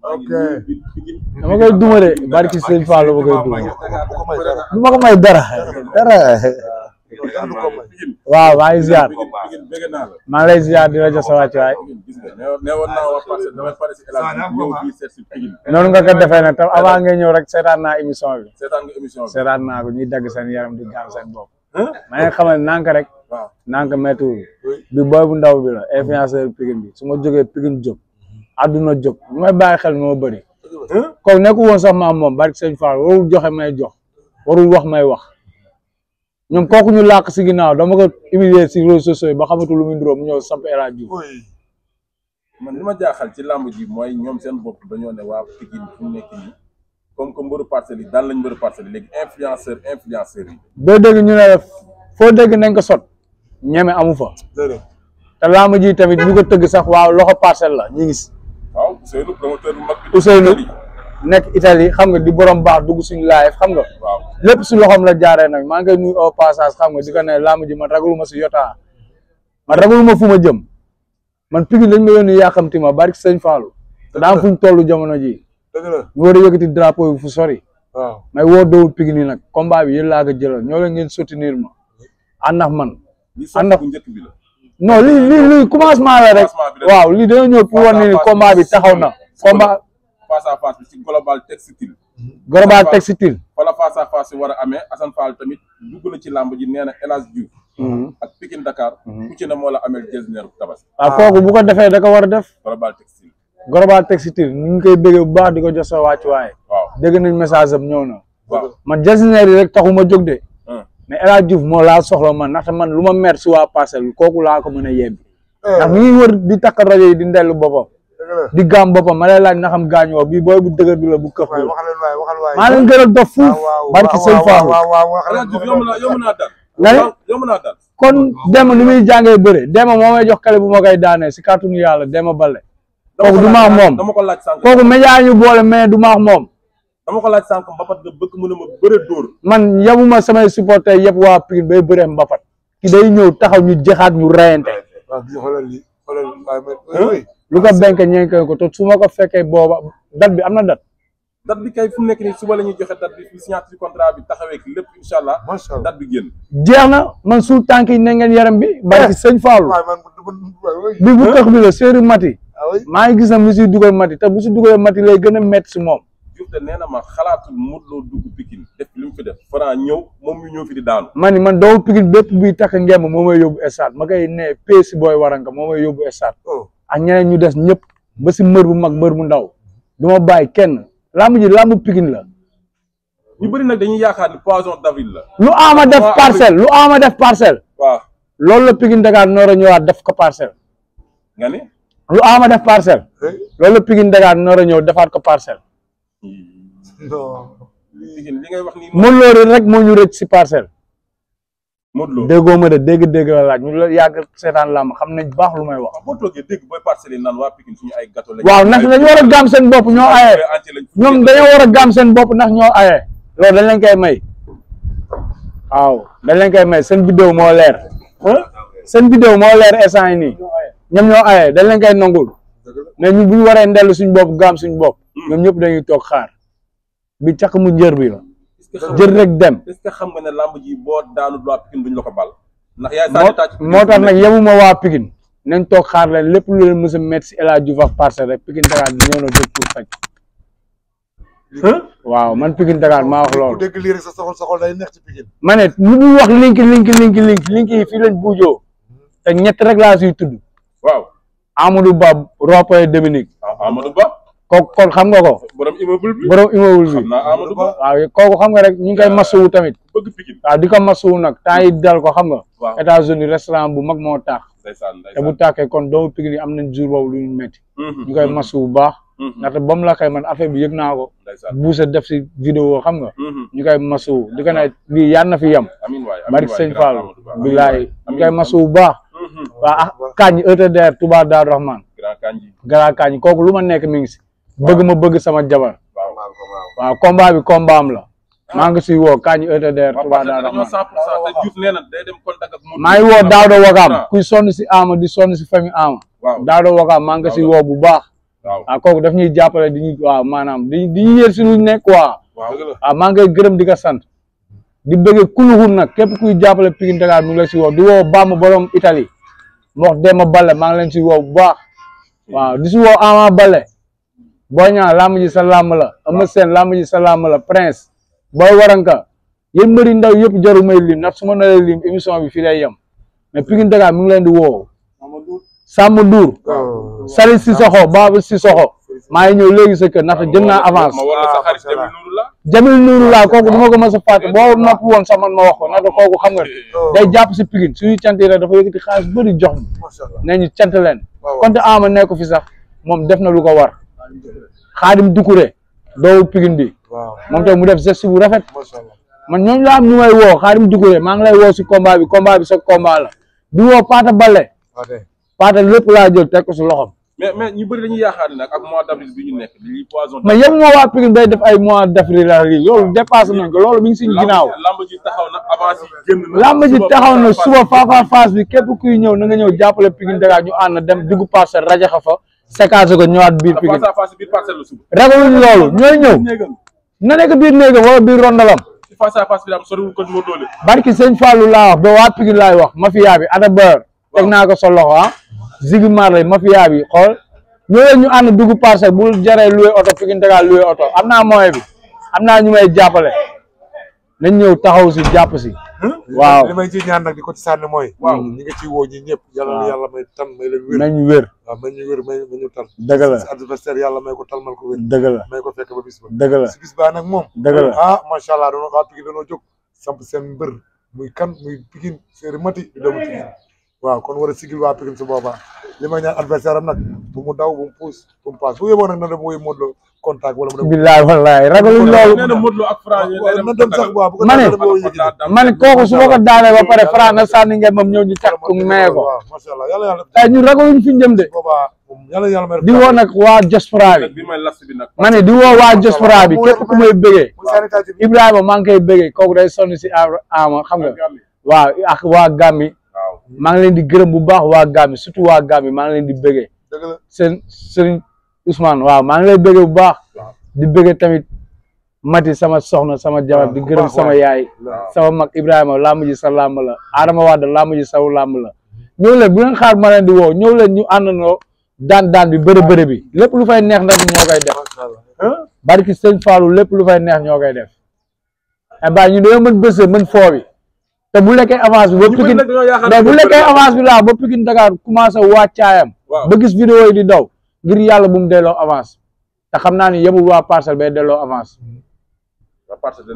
ok dama koy duma de barki sëñ Fallou ma koy duma du ma ko may dara waaw maa ngi ziar maa ngi lay ziar di la jox sa wàccuwaay noonu nga ko defee nag tam avant ngay ñëw rek seetaan naa émission bi seetaan naa ko ñuy dagg seen yaram di gaaw seen bopp ma nga xamal nank rek nank méttiwul bi booy bu ndaw bi la influenceur Pikine bi su ma jógee Pikine jóg àdduna jóg bu may bàyyi xel moo bëri kooku nekku woon sax maam moom barki sëñ Fall warul joxe may jox warul wax may wax ñoom kooku ñu làq si ginnaaw dama ko humilier si réseaux sociaux yi ba xamatu lu muy nduróo mu ñëw samp El Hadj Diouf man li ma jaaxal ci làmb ji mooy ñoom seen bopp dañoo ne waa Pikine fu mu nekk nii comme que mbëru parcelles yi daan lañ mbëru parcelles yi léegi influenceurs yi doo dégg ñu ne foo dégg nañ ko sot ñeme amu fa te làmb ji tamit ñu ko tëgg sax waaw loxo parcelle la ñu ngi si waaw Ousseynou promoteur bu mag bi Ousseynou nekk Italie xam nga di borom baax dugg suñu live xam nga lépp si loxoom la jaaree nag maa ngi koy nuyu au passage xam nga di ko ne làmb ji man ragaluma si yotaa man ragaluma fu ma jëm man Pikine lañ ma yónni yàqamti ma barki sëñ Fallou daa am fuñ toll jamono ji ñu war a yëkkati drapeau bi fu sori may woo doowu Pikine yi nag combat bi yéen laa ko jëlal ñoo leen ngeen soutenir ma ànd ak man ànd ak non lii commencement la rek waaw lii dañoo ñëw pour wan ni combat bi taxaw na combat face à face bi ci global textile wala face à face war a amee Assane Fall tamit dugg na ci làmb ji nee na El Hadj Diouf ak Pikine Dakar ku ci ne moo la amel jesner tabaski waaw kooku bu ko defee da ko war a def global textile ñu ngi koy bëggee bu baax di ko jox sa wàccuwaay waaw dégg nañ message am ñëw na man jesner yi rek taxu ma jóg de mais El Hadj Diouf moo laa soxla man ndaxte man lu ma mer si waa parcelle kooku laa ko mën a yebbi ndax mi ngi wër di takk rajo yi di ndellu boppam di gaam boppam ma lay laaj na xam gaañ woo bii booy bu dëgër bi la bu këf bi maa leen gën a dof fuuf barki sëñ Fallou kon Demba ni muy jàngee bëre Demba moo may jox kale bu ma koy daanee si kàttanu yàlla Demba Baldé kooku du maax moom kooku média ñu boole mais du maax moom dama ko laaj sànq mbapat nga bëgg mu ne ma bëre dóor man yabuma samay supporter yëpp waa Pikine bay bëre mbapat ki day ñëw taxaw ñu jexaat ñu reyante lu ko benk ñeen ko te su ma ko fekkee booba date bi am na date bi kay fu mu nekk nii suba la ñuy joxe date bi fi signature contrat bi taxawee lépp incha allah date bi génn jeex na man suul tànk yi ne ngeen yaram bi barki sëñ Fallou bi bu këx bi la séeri mati maa ngi gis na mu si dugal mati te bu si dugalee mati lay gën a métti si moom Diouf de nee na ma xalaatul Modou Lo dugg Pikine def li mu fi def Franc ñëw moom mi ñëw fi di daanu man doomu Pikine bépp buy takk ngemb moo may yóbbu stade ma koy ne peesi booy waranka moo may yóbbu stade ak ñeneen ñu des ñëpp ba si mbër bu mag mbër bu ndaw du ma bàyyi kenn lamb ji lamb Pikine la ñu bëri nag dañuy yaakaar ni poisson d'avril la lu ama def parcelle waaw loolu la Pikine Dakar noor a ñëwaat def ko parcelle nga ni lu ama def parcelle loolu la Pikine Dakar noor a ñëw defaat ko parcelle li ngay wax ni Modou Lo rek moo ñu rëcc si parcelle Modou Lo déggoo ma de dégg la laaj ñu la yàgg seetaan làmb xam nañ baax lu may wax boo toogee dégg booy parcelle yi naan waa Pikine suñu ay gâteau lañ waaw ndax dañu war a gaam seen bopp ñoo aye ñoom dañoo war a gaam seen bopp ndax ñoo aye loolu dañ leen koy may waaw dañ leen koy may seen vidéo moo leer instant yi nii ñoom ñoo aye dañ leen koy nangul mais ñu bu ñu waree ndellu suñ bopp gaam suñ bopp ñoom ñëpp dañuy toog xaar bi caq mu njër bi la jër rek dem est-ce que xam nga ne lamb ji boo daanu waa Pikine duñ la ko bal ndax yaay moo tax nag yemuma waa Pikine nañ toog xaar leen lépp lu leen mës a métti si El Hadj Diouf ak parcelle rek Pikine Dakar bi ñëw na jóg pour faj waaw man Pikine Dakar maa wax loolu dégg lii rek sa soxol day neex ci Pikine ma ne lu ñuy wax link yi fii lañ buujoo te ñett rek laa siy tudd waaw Amadou Ba Ropoy Dominique Amadou Ba kooku kon xam nga ko borom immeuble bi waaw kooku xam nga rek ñu ngi koy masuwu tamit waaw di ko masuwu nag temps yi dal ko xam nga États-Unis restaurant bu mag moo taax te bu tàkkee kon doomu Pikine yi am nañ jour boobu lu ñu métti ñu koy masuwu baax ndaxte ba mu la koy man affaire bi yëg naa ko buusa def si vidéo xam nga ñu koy masuwu di ko ne lii yaan na fi yem bari sëñ Fall bilaay ñu koy masuwu baax waaw kañ ETDR Touba Darou Rahman gara kañ kooku lu ma nekk mi ngi si bëgg ma bëgg sama jabar waaw combat bi combat am la maa ngi siy woo kañ ETDR Touba Darou Rahman maa ngi woo Daouda Wakaam kuy sonn si Ama di sonn si famille Ama Daouda Wakaam maa ngi siy woo bu baax waaw kooku daf ñuy jàppale di ñu waaw maanaam di ñu yër si lu nekk quoi waaw maa ngi koy gërëm di ko sant di bëggee kuluxun nag képp kuy jàppale Pikine Dakar mu ngi la si woo di woo Bamba borom Italie mu wax Demba Bale maa ngi leen si woo bu baax waaw di si woo Ama Bale Boy Niang làmb ji sa làmb la Eumeu Sène làmb ji sa làmb la Prince Boy Waranka yéen mbëri ndaw yëpp jaru may lim nag su ma naree lim émission bi fii lay yem mais Pikine Dakar mi ngi leen di woo Samba Ndour Sali Sissoko Baba Sissoko maa ngi ñëw léegi sa kër ndaxte jëm naa avance Jamil Nourou laa kooku du ma ko mos a fàtte boo nopp woon sax man ma wax ko ndaxte kooku xam nga day jàpp si Pikine suñuy cant yi rek dafa yëkkati xaalis bëri jox ma ne ñu cant leen konte ama nekk fi sax moom def na lu ko war Xaadim Dukure doowu Pikine bi moom tamit mu def geste bu rafet man ñooñu laa am ñu may woo Xaadim Dukure maa ngi lay woo si combat bi sa combat la di woo Paata Bale Paata lépp laa jël teg ko si loxom mais ñu bëri dañuy yaakaar ne nag ak mois d'avril bi ñu nekk lii poison mais yëpp moo waa Pikine day def ay mois d'avril loolu dépassé nañ ko loolu mi ngi suñu ginnaaw lamb ji taxaw na avance yi génn na lamb ji taxaw na suba face bi képp kuy ñëw na nga ñëw jàppale Pikine Dakar ñu ànd dem dugg Parcelles rajaxa fa séquence ko ñëwaat biir Pikine ragaluñ loolu ñooy ñëw na nekk biir néegam wala biir rondalam face à face bi am soriwul ko mo doole barki sëñ Fallou laa wax ba waa Pikine laay wax mafia bi ada beur teg naa ko sa loxo Ziggy Marley mafia bi xool ñoo ñu ànd dugg Parcelles bu jaree loué oto Pikine Dakar loué oto am naa moyen bi am naa ñu may jàppale nañ ñëw taxaw si jàpp si waaw li may ci ñaan nag di ko ci sànni mooy waaw ñi nga ci woo ñi ñëpp yàlla may tan may leen wér nañ wér waaw may ñu wér may ñu tal dëgg la si adversaire yàlla may ko talmal ko wér dëgg la may ko fekk ba bis ba dëgg la si bis baa nag moom dëgg la macha allah doon waa Pikine dañoo jóg samp seen mbër muy kan muy Pikine séeri mati di doomu Pikine waaw kon war a sigil waa Pikine su boobaa li may ñaan adversaire am nag bu mu daw bu mu puus bu mu paas bu yeboo nag na dem woy Modou Lo contact wala mu dem billaay wallaay ragaluñ loolu nee na Modou Lo ak Franc na dem sax waaw bu ko man kooku su ma ko daanee ba pare Franc na sànni ngeen moom ñëw ñu takk ko maye ko macha allah yàlla tey ñu ragaluñ fi ñu jëm de yàlla may di woo nag waa diaspora bi ma ne di woo waa diaspora bi képp ku may bëggee Ibrahima maa ngi koy bëggee kooku day sonn si ama xam nga waaw ak waa Gambie maa ngi leen di gërëm bu baax waa Gambie surtout waa Gambie maa ngi leen di bëggee seen Serigne Ousmane waaw maa ngi lay bëggee bu baax di bëggee tamit Mati sama soxna sama jabar di gërëm sama yaay sama mag Ibrahima làmb ji sa làmb la Adama Wade làmb ji saw làmb la ñëw leen bu leen xaar ma leen di woo ñëw leen ñu àndandoo daan bi bëre bi lépp lu fay neex ndax ñoo koy def barki sëñ Fallou lépp lu fay neex ñoo koy def e ba ñu dañoo mën bés mën foo bi te bu lekkee avance bi ba Pikine mais bu lekkee avance bi laa ba Pikine Dakar commencé wàccaayam ba gis vidéo yi di daw ngir yàlla bu mu delloo avance te xam naa ni yebul waa Parcelles bay delloo avance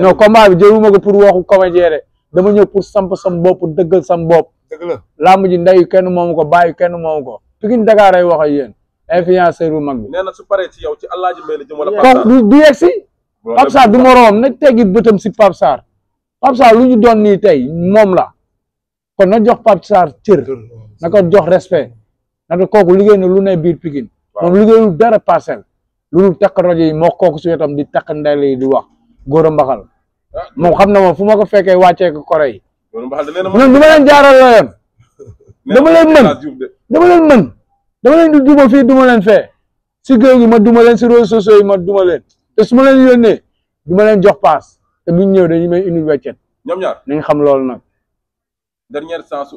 non combat bi jëluma ko pour waxu comédien de dama ñëw pour samp sam bopp dëggal sam bopp lamb ji ndeyu kenn moomu ko bàyyi kenn moomu ko Pikine Dakar ay wax ak yéen influenceur bu mag bi nee na su paree ci yow ci Alaaji Mbay la jëm wala kon du yegg si Pape Sarr du moroom na teggi bëtam si Pape Sarr Pape Sarr lu ñu doon nii tey moom la kon na jox Pape Sarr cër na ko jox respect na ko kooku liggéey na lu ne biir Pikine moom liggéeyul dara Parcelles lu dul takk rajo yi moo kooku si wetam di takk ndel yi di wax góor a mbaxal moom xam na moom fu ma ko fekkee wàccee ko kore yi ñoom du ma leen jaaral la yem dama leen mën dama leen di duma fii duma leen fee si géew gi ma duma leen si réseaux sociaux yi ma duma leen te su ma leen yónnee du ma leen jox paas te buñ ñëw dañu may indil weccet ñoom ñaar nañ xam loolu nag dernière chance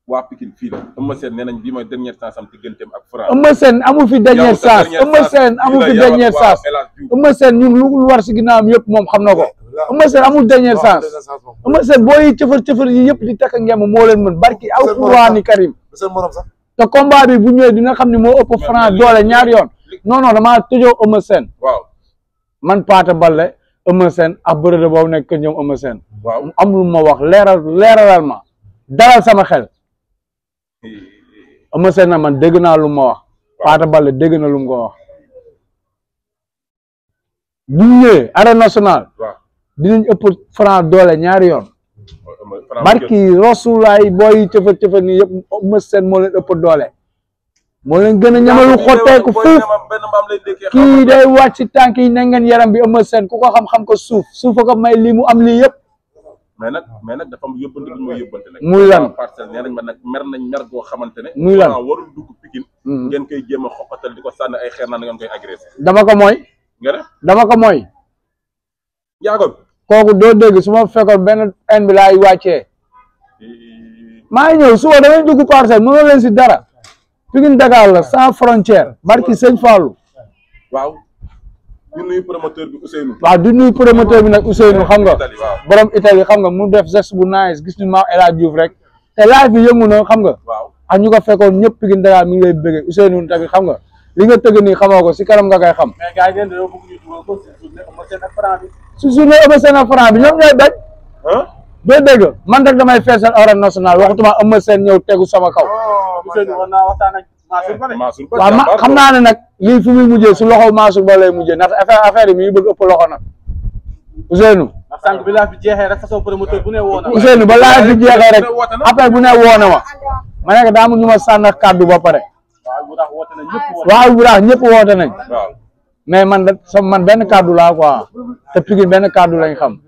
waa Pikine fii la Eumeu Sène nee nañ bii mooy dernière chance am digganteem ak Franc Eumeu Sène amul fi dernière chance Eumeu Sène amul fi dernière chance Eumeu Sène ñun lu war si ginnaawam yëpp moom xam na ko Eumeu Sène amul dernière chance Eumeu Sène booy cëfër yi yëpp di takk ngem moo leen mën barki alqurani karim te combat bi bu ñëwee dina xam ne moo ëpp Franc doole ñaari yoon non damaa tëjoo Eumeu Sène waaw man Paata Baldé Eumeu Sène ak bërëde boobu nekk kër ñoom Eumeu Sène waaw am lu ma wax leeralal ma dalal sama xel Eumeu Sène na man dégg naa lu ma wax Paata Baldé dégg na lu mu ko wax bu ñëwee arène nationale dinañ ëpp Franc doole ñaari yoon barki Rasulaay booy cëfër nii yëpp Eumeu Sène moo leen ëpp doole moo leen gën a ñamalu xotteeku fuuf kii day wàcc ci tànk yi ne ngeen yaram bi Eumeu Sène ku ko xam-xam ko suuf a ko may lii mu am lii yëpp mais nag dafa am yóbbante bu muy yóbbante nag. muy lan parcelle nee nañ ma nag mer nañ mer goo xamante ne. muy lan warul dugg Pikine. ngeen koy jéem a xoqatal di ko sànni ay xeer naan ngeen koy agressé. dama ko mooy. nga ne dama ko mooy. Ndiago. kooku doo dégg su ma fekkoon benn en bi laay wàccee. maa ngi ñëw suba damay dugg parcelle mënoo leen si dara. Pikine Dakar la sans frontière. barki sëñ Fallou. waaw. di nuyu promoteur bi Ousseynou. waaw di nuyu promoteur bi nag Ousseynou xam nga. borom Italie xam nga mu def geste bu nice gis ñu ma El Hadj Diouf rek. te live bi yëngu na xam nga. waaw ak ñu ko fekkoon ñëpp Pikine Dakar mi ngi lay bëggee Ousseynou tamit xam nga. li nga tëgg nii xamoo ko si kanam nga koy xam. mais gars yi dañoo bëgg ñu dugal ko si journée Eumeu Sène ak Franc bi. si journée Eumeu Sène ak Franc bi ñoom ñooy bañ. doo dégg man rek damay feesal arène nationale waxtuma Eumeu Sène ñëw tegu sama kaw. Ousseynou war naa waxtaan ak Mansour Ba de. waaw xam naa ne nag lii fi muy mujjee si loxo Mansour Ba lay mujjee ndax affaire yi mi ngi bëgg ëpp loxo nag Ousseynou. ndax sànq bi laa fi jeexee rek façon promoteur bu ne woo na. Ousseynou ba laa fi jeexee rek affaire bu ne woo na ma nekk daa am ñu ma sànn kàddu ba pare. waaw bu tax woote na ñëpp woote. waaw bu tax ñëpp woote nañ. mais man benn kàddu laa quoi te Pikine benn kàddu lañ xam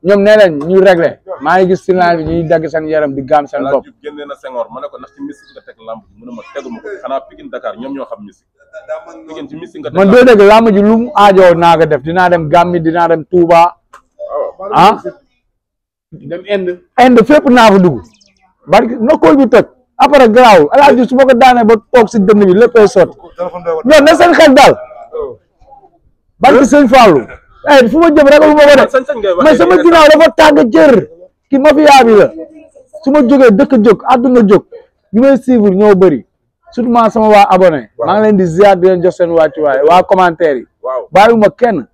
ñoom nee nañ ñu réglé maa ngi gis si bi ñuy dagg seen yaram di gaam seen bopp. génne na Senghor ma ne ko ndax ci mystique nga teg lamb ji mu ne ma teguma ko xanaa Pikine Dakar ñoom ñoo xam mystique Pikine ci mystique nga teg man doo dégg lamb ji lu mu aajoo naa ko def dinaa dem Gambie dinaa dem Touba ah dem Inde fépp naa fa dugg barki nokkool bi toj après garaaw alaaji su ma ko daanee ba toog si dënn bi léppay sotti non na seen xel daal barki sëñ Fallou fu ma jëm ragalu ma ko de mais sama ginnaaw dafa tàng jër ki mafia bi la su ma jógee dëkk jóg àdduna jóg ñu may suivre ñoo bëri surtout maa sama waa abonné maa ngi leen di ziar di leen jox seen wàccuwaay waa commentaire yi bàyyiwuma kenn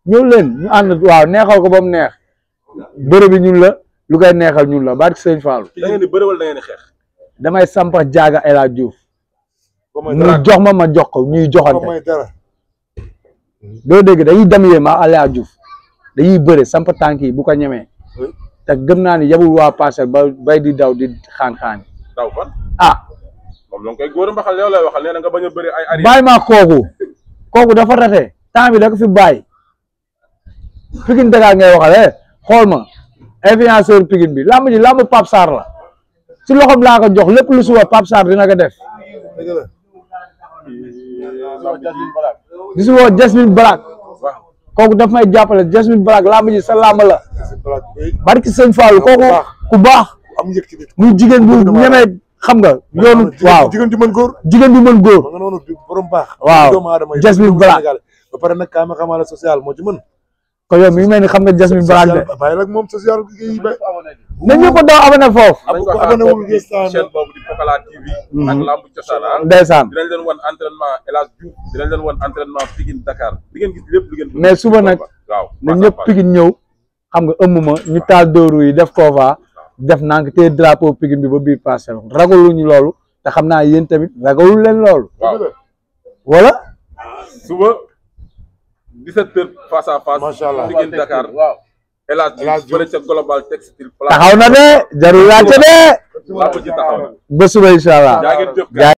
ñëw leen ñu ànd waaw neexal ko ba mu neex bëre bi ñun la lu koy neexal ñun la barki sëñ Fallou da ngeen di bëre wala da ngeen di xeex damay sampa jaaga El Hadj Diouf mu jox ma jox ko ñuy joxante doo dégg dañuy demee ma El Hadj Diouf dañuy bëre samp tànk yi bu ko ñemee te gëm naa ni yabul waa Parcelles ba bay di daw di xaan-xaan daw fan moom la nga koy góor mbaxal yow lay waxal nee na nga bañ a bëri ay bàyyi maa kooku dafa rate temps bi da ko fi bàyyi Pikine Dakar ngay waxal xool ma influenceur Pikine bi lamb ji lamb Pape Sarr la si loxoom laa ko jox lépp lu suba Pape Sarr dina ko def di si woo Jasmine Black kooku daf may jàppale Jasmine Black lamb ji sa lamb la barki sëñ Fallou kooku ku baax muy jigéen bu ñemee xam nga yoonu waaw jigéen du mën góor nga noonu borom baax waaw Jasmine Black ba pare nag kaama xamaale social moo ci mën ko yow mi ngi mel ni xam nga Jasmine Black de bàyyi nag moom social yi ba na ñëpp daw abonné foofu abonné wul chaîne boobu di Pokola TV ak lambu cosaan ndeysaan dinañ leen wan entraînement El Hadj Diouf dinañ leen wan entraînement Pikine Dakar di ngeen gis lépp lu ngeen mais suba nag waaw na ñëpp Pikine ñëw xam nga ëmm ma ñu taal dóoru yi def koofa def nank te drapeau Pikine bi ba biir Parcelles ragaluñu loolu te xam naa yéen tamit ragalul leen loolu wala suba 17h face à face macha allah Pikine Dakar El Hadj Diouf ca Global Textile taxaw na de jarul laajte de lamb ji taxaw na ba suba incha allah